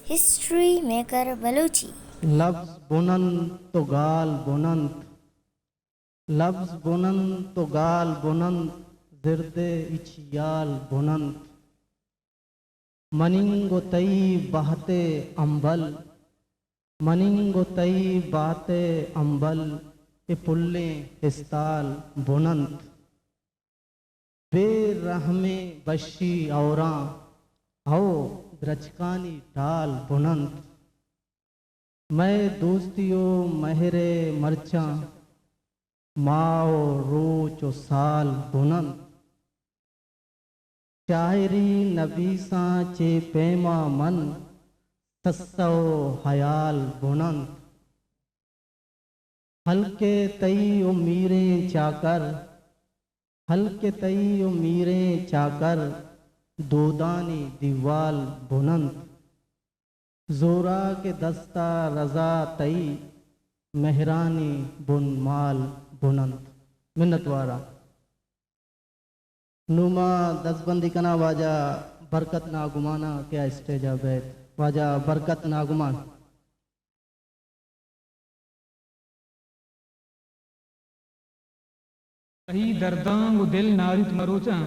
History maker Balochi. لبز بننت و گال بننت، لبز بننت و گال بننت، زرد ءِ ہچیال بننت۔ مننگ و تئی بہت ءِ امبل، مننگ و تئی بہت ءِ امبل، اے پلیں استال بننت۔ بے رحمیں بشی ہوراں، ہو درچکانی ٹال بننت۔ مئے دوستی و مہر ءِ مرچاں، ماہ و روچ و سال بننت۔ شاعری نبیساں چے پیما من، سسہ و ہیال بننت۔ ہلکے تئی و میریں چاکر، ہلکے تئی و میریں چاکر، دودانی دیوال بننت۔ زوراک ءِ دست ءَ رضا تئی، مہرانی بنمال بننت۔ منتواراں۔ نوں ما دزبندی کناں واجہ برکت ناگمان ءَ کہ آ اسٹیج ءَ بیت۔ واجہ برکت ناگمان۔ تئی درداں گوں دل ناریت مروچاں،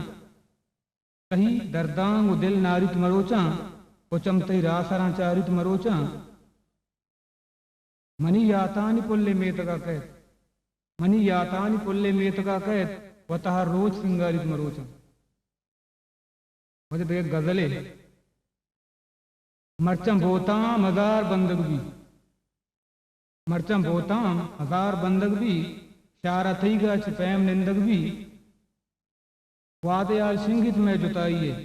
تئی درداں گوں دل ناریت مروچاں، و چم تئی راہ سراں چاریت مروچاں۔ منی یاتانی پلے میتگا کئیت، منی یاتانی پلے میتگا کئیت، وتا ہر روچ سنگاریت مروچاں۔ واجہ دگہ غزلے۔ مرچاں بوتاں ہزار بندگ بی، مرچاں بوتاں ہزار بندگ بی، شارا تئیگا چہ پیم نندگ بی۔ وہدے حال شنگیت مئے جتائی ءِ،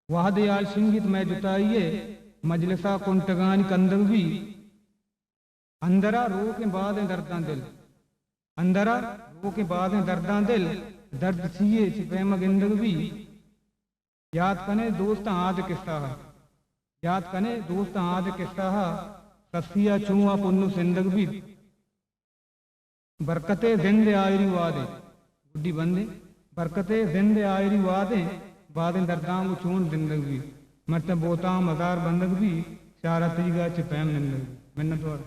وہدے حال شنگیت مئے جتائی ءِ، مجلسا کنٹگانی کندگ بی۔ اندرا روکیں بازیں درداں دل، اندرا روکیں بازیں درداں دل، درد چیے چہ پیما گندگ بی۔ یات کنے دوستاں آد قصہ ءَ، یات کنے دوستاں آد قصہ ءَ، سسیا چوں آ پنو سندگ بیت۔ برکت ءِ زند ءِ آئری وہدے، گڈی بندیں، برکت ءِ زند ءِ آئری وہدے، بازیں درداں گوں چون زندگ بیت۔ مرچاں بوتاں مزار بندگ بیت، شارا تئیگا چہ پیم نندگ بیت۔ منتوار۔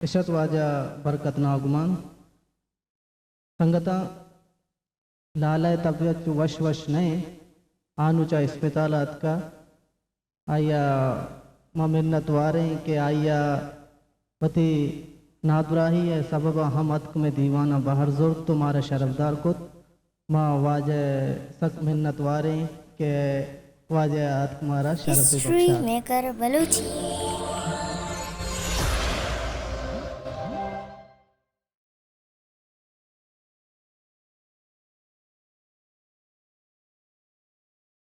اشت واجہ برکت ناگمان۔ سنگتاں، لالہ ءِ طبیعت چو وش وش نہ انت، آ نوں چہ اسپتال ءَ اتکا۔ آئی ءَ ما منتوار ایں کہ آئی ءَ وتی نادراہی ءِ سبب ءَ ہم اتک مئے دیوان ءَ بہر زرت و مارا شرفدار کت۔ ما واجہ ءِ سک منتوار ایں کہ واجہ ءَ اتک مارا شرف بخشات۔ History maker Balochi.